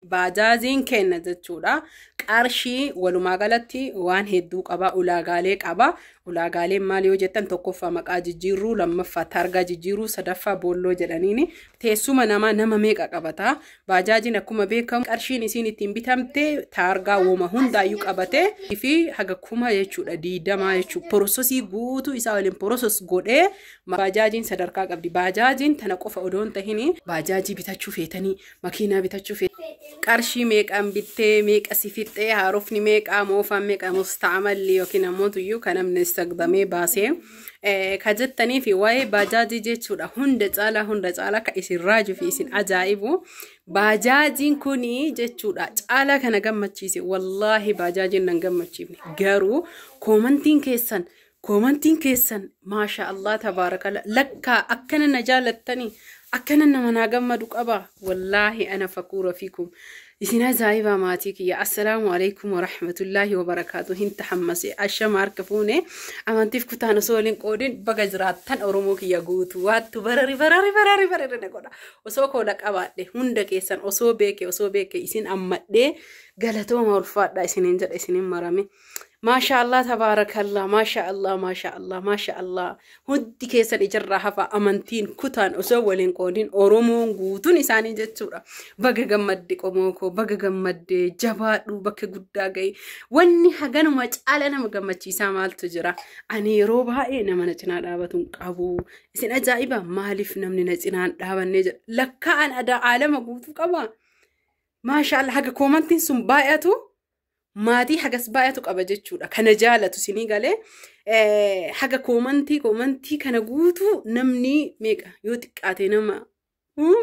Baajaajiin kenna jechuudha. Qarshii walumaa galatti waan hedduu qaba, ulaagaalee qaba. Ulaagaaleen maal yoo jettan, tokkoffaa maqaa jijjiirruu, lammaffaa taargaa jijjiiruu, sadaffaa boolloo jedhaniini. Teessuma namaa nama meeqa qabata? Baajaajiin akkuma beekamu qarshiin isiin ittiin bitamte taargaa wooma hundaayyuu qabate fi haga kuma jechuudha 20 jechuudha. Process guutuu isaa waliin process godhee baajaajiin sadarkaa qabdi. Baajaajiin tana qofa odoo hin tahin, baajaajii bitachuu feetanii, makiinaa bitachuu feetanii, qarshii meeqaan bittee, meeqa si fixxee, haarofni meeqaa, moofaan meeqa, musta'amalli yookiin ammoo tuyyuu kan namni sagdamee baasee ka jettanii fi waa'ee baajaajii jechuudha. Hunda caalaa, hunda caalaa ka isin raajuu fi isin ajaa'ibu, baajaajiin kuni jechuudha, caalaa kana gammachiise. Wallaahi baajaajiin nan gammachiifne, garuu commentiin keessan maasha Allah tabaarakalla, lakkaa akkana na jaalattanii, akkana nama naa gammadu qaba. Wallaahi ana fakuura fiikum, isin ajaa'ibaa maatii kiyya. Assalaamu alaikum warahmatullaahi wabarakaatu. Hin tahammase. Ashama, harka fuune, amantiif kutaan osoo waliin qoodin, baga jiraattan. Oromoo kiyya guutuu waattu barari barari barari barari na godha. Osoo koola qabaadhe, hunda keessan osoo beeke, osoo beeke isin ammadhee, galatooma, ulfaadha isiniin jedha, isiniin marame. Maasha Allah tabaarakallah, maasha Allah, maasha Allah, maasha Allah. Hundi keessan ijarraa hafa, amantiin kutaan osoo waliin qoodin, Oromoon guutuun isaanii jechuudha. Baga gammadde qomoo koo, baga gammadde, jabaadhu, bakka guddaa gahi. Wanni haganuma caala nama gammachiisaa maaltu jira? Ani yeroo baay'ee nama na cinaa dhaabatu hin qabu. Isin ajaa'iba, maaliif namni na cinaan dhaabannee jedha. Lakkaa'an adaa aalama guutuu qaba. Maasha Allah, haga commentiin sun baay'atu maatii hagas baay'atu qaba jechuudha. Kana jaalatu sinii galee haga commentii kana guutuu namni meeqa yoo xiqqaate nama,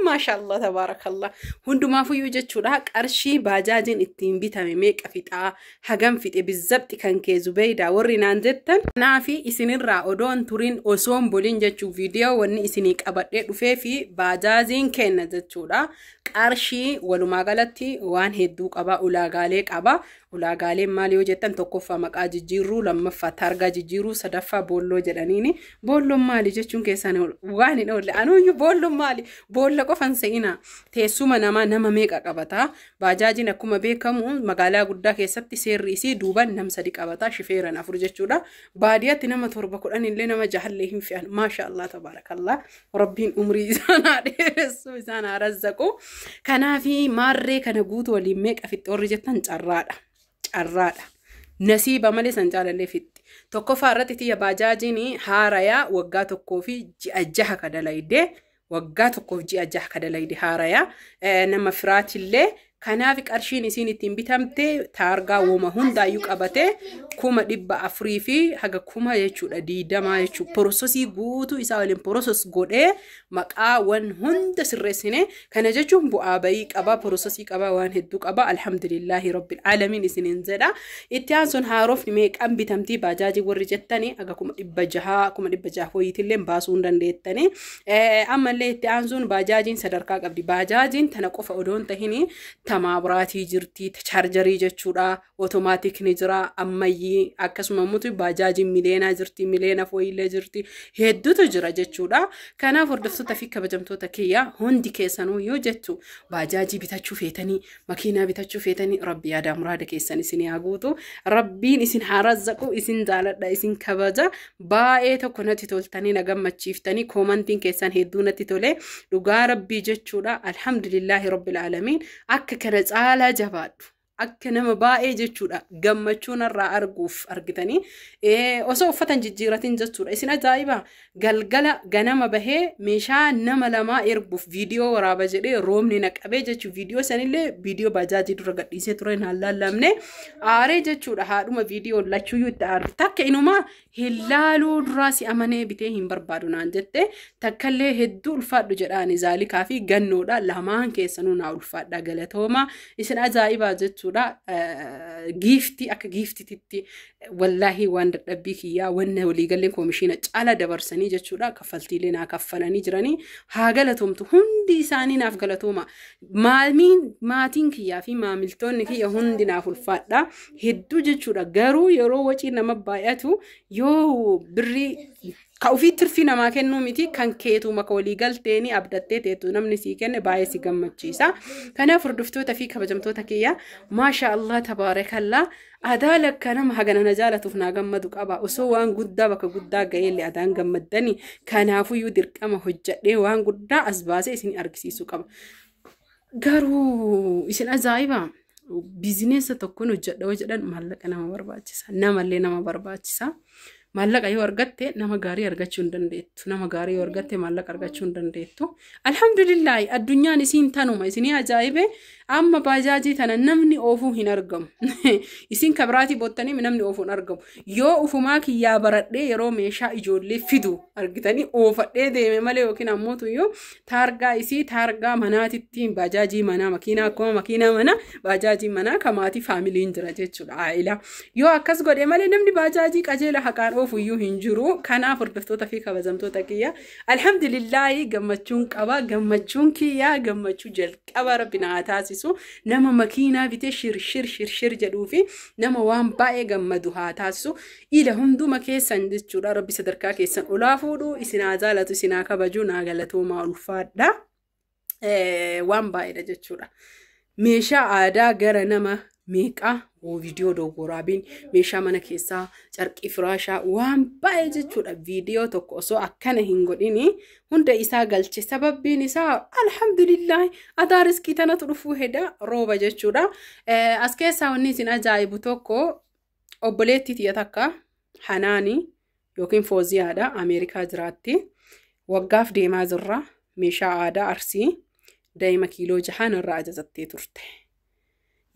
maashaallah tabaarakallah, hundumaafuyyuu jechuudha. Qarshii baajaajiin ittiin bitame meeqa fixaa, hagam fixe bizzabxi kan kee Zubeydaa warri naan jettan, kanaafi isinirraa odoon turin, osoon bulin jechuu, viidiyoo wanni isinii qabadhee dhufee fi baajaajiin kenna jechuudha. Qarshii walumaa galatti waan hedduu qaba, ulaagaalee qaba. Ulaagaaleen maal yoo jettan, tokkoffaa maqaa jijjiirruu, lammaffaa taargaa jijjiiruu, sadaffaa boolloo jedhaniini. Boolloon maali jechuun keessan waan hin oolle. Anuyyuu boolloon maali, boolla qofan se'ina. Teessuma namaa nama meeqa qabata? Baajaajiin akkuma beekamu magaalaa guddaa keessatti seerri isii duuban nam sadi qabata, shifeeran afur jechuudha. Baadiyyaatti nama torba, 10 illee, nama jahallee hin fe'an. Maasha Allah tabaarakallah, Rabbiin umrii isaan haa dheeressu, isaan haa razzaqu. Kanaafi maarree kana guutuu waliin meeqa fixxe warri jettan, carraadha, carraadha. Nasiiba malee san caalallee fixxi. Tokkoffaa irratti tiyya baajaajiin haarayaa waggaa 1 fi ji'a 6 ka dalayde, waggaa 1 fi ji'a 6 ka dalayde haarayaa nama firaatillee. Kanaaf qarshiin isiin ittiin bitamte taargaa wooma hundaayyuu qabate 400,000 fi haga kuma jechuudha 20 jechuudha. Process guutuu isaa waliin process godhee maqaa wan hunda sirreessine. Kana jechuun bu'aa bayii qaba, process qaba, waan hedduu qaba. Alhamdulillaahi rabbil aalamiin isiniin jedha. Itti aansuun haarofni meeqan bitamtii baajaajii warri jettanii, haga 600,000, 600,000 wayiitillee baasuu hin dandeettanii. Ammallee itti aansuun baajaajiin sadarkaa qabdi. Baajaajiin tana qofa odoo hin tahini tamaabiraatii jirti, chargerii jechuudha, automatic ni jira, ammayyii, akkasuma immoo baajaajiin mileenaa jirti, mileena fooyillee jirti, hedduutu jira jechuudha. Kanaaf hordoftoota fi kabajamtoota kiyya, hundi keessanuu yoo jettu baajaajii bitachuu feetanii, makiinaa bitachuu feetanii, Rabbi yaada muraada keessan isin haa guutu, Rabbiin isin haa razzaqu. Isin jaaladha, isin kabaja. Baay'ee tokko natti toltanii, na gammachiiftanii, commentiin keessan hedduu natti tole, dhugaa Rabbii jechuudha. Alhamdulillaahi rabbil aalamiin. Akka kana caalaa jabaadhu, akka nama baay'ee jechuudha gammachuu narraa arguuf argitanii osoo uffatan jijjiiratin jechuudha. Isin ajaa'iba, galgala ganama bahee meeshaa nama lamaa erguuf viidiyoo waraaba jedhee roobni na qabee jechuu. Viidiyoo sanillee viidiyoo bajaajii dura gadhiisee ture naan laallamne aaree jechuudha. Haadhuma viidiyoo lachuyyuu itti aartu takka inumaa hin laaluu duraa si amanee bitee hin barbaadu naan jette. Takkallee hedduu ulfaadhu jedhaani. Zaalikaa fi gannoodha, lamaan keessanuu naa ulfaadha, galatooma. Isin ajaa'ibaa jechuudha. Giiftii akka giiftititti wallaahi waan dadhabbii kiyyaa wanna waliigalleen koomishiina caala dabarsanii jechuudha, kaffaltiilee naa kaffalanii jiranii. Haa galatoomtu, hundi isaanii naaf galatooma. Maatiin kiyyaa fi maamiltoonni kiyya hundi naaf ulfaadha hedduu jechuudha. Garuu yeroo wacii nama baay'atu yoo birrii Ka ofii tirfii namaa kennuu miti, kan keetu maka walii galteeni abdattee teetu namni sii kenne baay'ee si gammachiisa. Kanaaf hordoftoota fi kabajamtoota kiyya, maasha Allah tabaarakallaa, adaa lakka nama hagana na jaalatuuf naa gammadu qaba. Osoo waan guddaa bakka guddaa ga'eellee adaan gammaddani. Kanaafuyyuu dirqama hojjadhee waan guddaa as baasee isin argisiisuu qaba. Garuu isin ajaa'iba! Biizineesa tokkoon hojjedha yoo jedhan maallaqa nama barbaachisa. Namallee nama barbaachisa. Maallaqa yoo argatte nama gaarii argachuu hin dandeettu. Nama gaarii yoo argatte maallaqa argachuu hin dandeettu. Alhamdulillaahi, addunyaan isiin tanuma isinii ajaa'ibe. Amma baajaajii tana namni oofuu hin argamu. Isin kabiraatii boottanii namni oofuu hin argamu. Yoo ufumaa kiyyaa baradhee yeroo meeshaa ijoollee fidu argitanii oofadhee deeme malee, yookiin ammoo tuyyuu taargaa isii taargaa manaatitti baajaajii manaa makiinaa, akkuma makiinaa manaa baajaajii manaa kamaatii faamiliin jira jechuudha, aayilaa. Yoo akkas godhe malee namni baajaajii qajeela haqaan oofu iyyuu hin jiru. Kanaaf hordoftoota fi kabajamtoota kiyya, alhamdulillaahi, gammachuun qaba. Gammachuun kiyya gammachuu jalqaba rabbi naa taasisu. Nama makiinaa bitee shir shir shir shir jedhuu fi nama waan baay'ee gammadu haa taasisu. Ila hunduma keessan jechuudha, rabbi sadarkaa keessan olaa fuudhu, isin haa jaalatu, isin haa kabaju, naa galatoomaa, ulfaadha. Waan baay'eedha jechuudha. Meeshaa aadaa gara nama meeqaa viidiyoo dogooraabiin, meeshaa mana keessaa, carqii firaashaa, waan baay'ee jechuudha. Viidiyoo tokko osoo akkana hin godhini hunda isaa galche. Sababbiin isaa alhamdulillah adaa riskii tanatu dhufuu heda rooba jechuudha. As keessaa wanni isin ajaa'ibu tokko, obboleettii tiyya takka Hanaani yookiin Fooziyaadha, Ameerikaa jiraatti. Waggaaf deemaa jirra. Meeshaa aadaa Arsii daa'ima kiiloo 6 irraa ajajattee turte.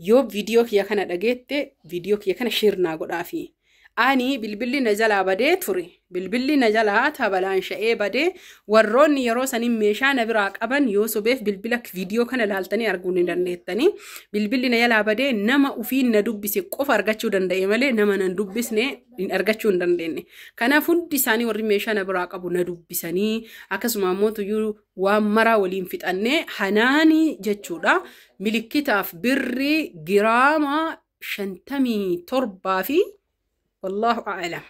Yoo viidiyoo kiyya kana dhageette, viidiyoo kiyya kana share naa godhaafi. Ani bilbilli na jalaa badee ture. Bilbilli na jalaa tabalaan sha'ee badee, warroonni yeroo saniin meeshaa na biraa qaban yoo sobeef bilbila viidiyoo kana laaltanii arguu ni dandeettanii. Bilbilli na jalaa badee nama ufiin na dubbise qofa argachuu danda'e malee nama nan dubbisne hin argachuu hin dandeenye. Kanaaf hundi isaanii warri meeshaa na biraa qabu na dubbisanii, akkasuma ammoo tuyyuu waan maraa waliin fixannee Hanaanii jechuudha. Milikkitaaf birrii giraama 57 fi wallaahu a'lam.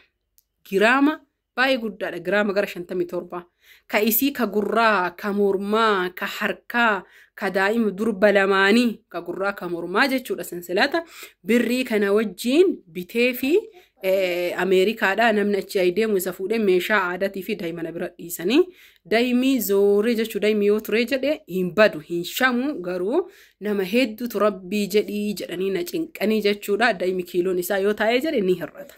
Giraama baay'ee guddaadha. Giraama gara 57. Ka isii, ka gurraa, ka mormaa, ka harkaa, ka daa'ima durba lamaanii, ka gurraa, ka mormaa jechuudha, sansalata birrii kana wajjiin bitee fi Ameerikaadhaa namni achi deemu isa fuudhee meeshaa aadaatii fi daa'ima na bira dhiisanii, daa'imni zooree jechuudha. Daa'imni yoo ture jedhe hin badu, hin shamu, garuu nama hedduutu rabbii jedhii jedhanii na cinqanii jechuudha. Daa'imni kiiloon isaa yoo taa'ee jedhe ni hir'ata.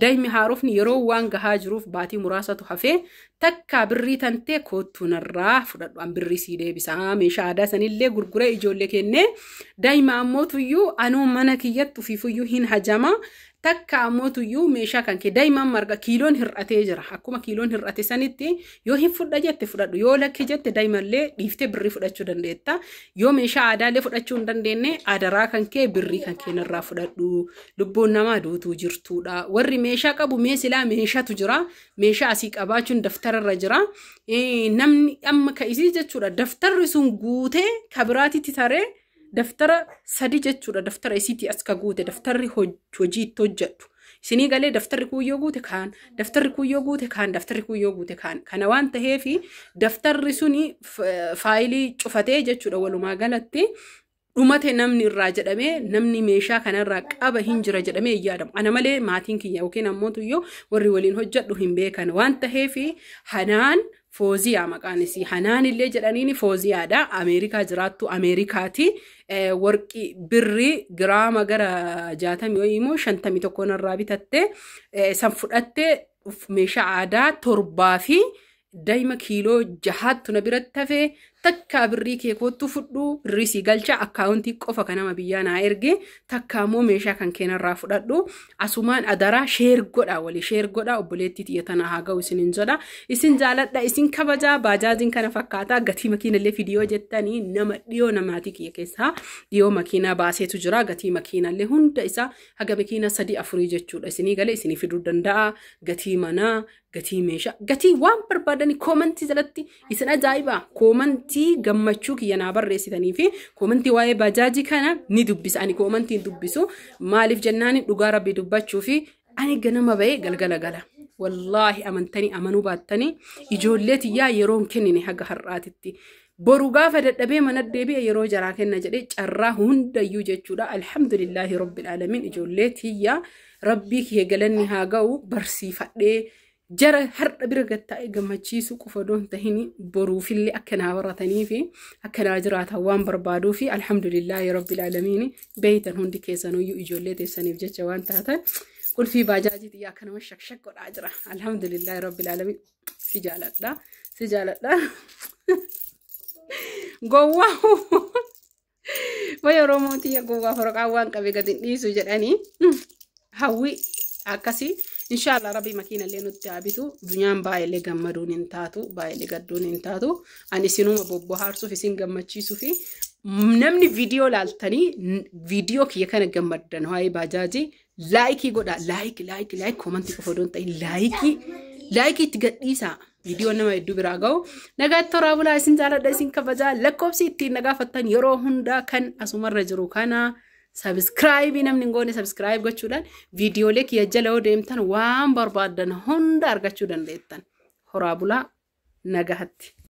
Daa'imni haarofni yeroo waan gahaa jiruuf baatii muraasatu hafee, takka birrii tantee koottuu narraa fudhadhu, an birrii sii deebisaa, meeshaa aadaa sanillee gurguree ijoollee kennee, daa'ima ammoo tuyyuu anuu mana kiyyatti ufiifuyyuu hin hajama. Takka ammoo tuyyuu meeshaa kan kee daa'ima marga kiiloon hir'atee jira. Akkuma kiiloon hir'ate sanitti yoo hin fudha jette fudhadhu, yoo lakki jette daa'imallee dhiiftee birrii fudhachuu dandeetta. Yoo meeshaa aadaallee fudhachuu hin dandeenye, adaraa kan kee birrii kan kee narraa fudhadhu. Lubbuun namaa duutuu jirtuudha. Warri meeshaa qabu mee silaa meeshaatu jira. Meeshaa asii qabaachuun daftararra jira. Namni amma ka'isii jechuudha, daftarri sun guutee kabiraatitti taree daftara sadi jechuudha. Daftara isiitii as ka guute, daftarri hojii itti hojjedhu isinii galee, daftarri kuuyyoo guute kaan, daftarri kuuyyoo guute kaan, daftarri kuuyyoo guute kaan, kana waan ta'eefi daftarri suni faayilii cufatee jechuudha. Walumaa galatti dhumate. Namni irraa jedhamee namni meeshaa kanarraa qaba hin jira jedhamee hin yaadamu. Ana malee maatiin kiyya yookiin ammoo tuyyoo warri waliin hojjedhu hin beekan waan ta'eefi, Hanaan Fooziyaa maqaan isii, Hanaan illee jedhaniini Fooziyaadha. Ameerikaa jiraattu, Ameerikaati. Warqii birrii giraama gara 60 wayii immoo 51 narraa bitatte, san fudhatte. Meeshaa aadaa 7 fi daa'ima kiiloo 6ttu na biratti hafee, takka birrii kee koottu fudhu, birrii sii galcha, akkaawuntii qofa kan nama biyyaa naa erge, takka ammoo meeshaa kan keenarraa fudhadhu. Asumaan adaraa share godha, walii share godha, obboleettii xiyya tana haa ga'u isinin jedha. Isin jaaladha, isin kabajaa. Baajaajiin kana fakkaataa. Gatii makiinallee fidiyoo jettanii, nama dhiyoo namaatii kiyya keessaa dhiyoo makiinaa baaseetu jira. Gatii makiinallee hunda isaa haga makiinaa sadii afurii jechuudha isinii galee isinii fiduu danda'a. Gatii manaa, gatii meeshaa, gatii waan barbaadanii koomantii jalatti. Isin ajaa'iba! Koomantii gammachuu kiyya naa barreessitanii fi koomantii waa'ee bajaajii kana ni dubbisa. Ani koomantiin dubbisu maaliif jennaani, dhugaa rabbii dubbachuu fi ani ganama bahee galgala gala. Wallaahi amantanii amanuu baattanii ijoollee tiyyaa yeroo hin kennine haga har'aatitti. Boru gaafa dadhabee mana deebi'e yeroo jaraa kenna jedhee carraa hundayyuu jechuudha. Alhamdulillaahi rabbil aalamiin, ijoollee tiyyaa rabbii kiyya galanni haa ga'u, barsiifadhee jara har'a bira gattaa'ee gammachiisuu qofa odoo hin tahin boruufillee akka naa baratanii fi akka naa jiraatan waan barbaaduu fi alhamdulillaahi rabbil aalamiin. Beeytan, hundi keessanuyyuu ijoollee teessaniif jecha waan taatan qulfii baajaajii xiyyaa akkanuma shakshak godhaa jira. Alhamdulillaahi rabbil aalamiin, si jaaladha, si jaaladha. Gowwaa wayi Oromoo tiyya, gowwaa foroqaa waan qabe gadi hin dhiisu jedhanii hawwi akkasii. Inshaallah rabbi makiina illee nutti haa bitu. Dunyaan baay'ee gammaduun hin taatu, baay'ee gadduun hin taatu. Ani isinuma bobbohaarsuuf, isin gammachiisuu fi namni viidiyoo laaltanii viidiyoo kiyya kana gammaddan waa'ee baajaajii like godhaa. Like, like, like, comment qofa odoo hin ta'in like, like itti gadhiisaa. Viidiyoo nama hedduu biraa ga'u. Nagaatti toraa bulaa, isin jaaladha, isin kabajaa. Lakkoofsi ittiin nagaafattan yeroo hundaa kan asumarra jiru kana. Subscribe namni hin goone subscribe gochuudhaan viidiyoolee kiyya jala yoo deemtan waan barbaaddan hunda argachuu dandeettan. Horaa bulaa, nagahatti.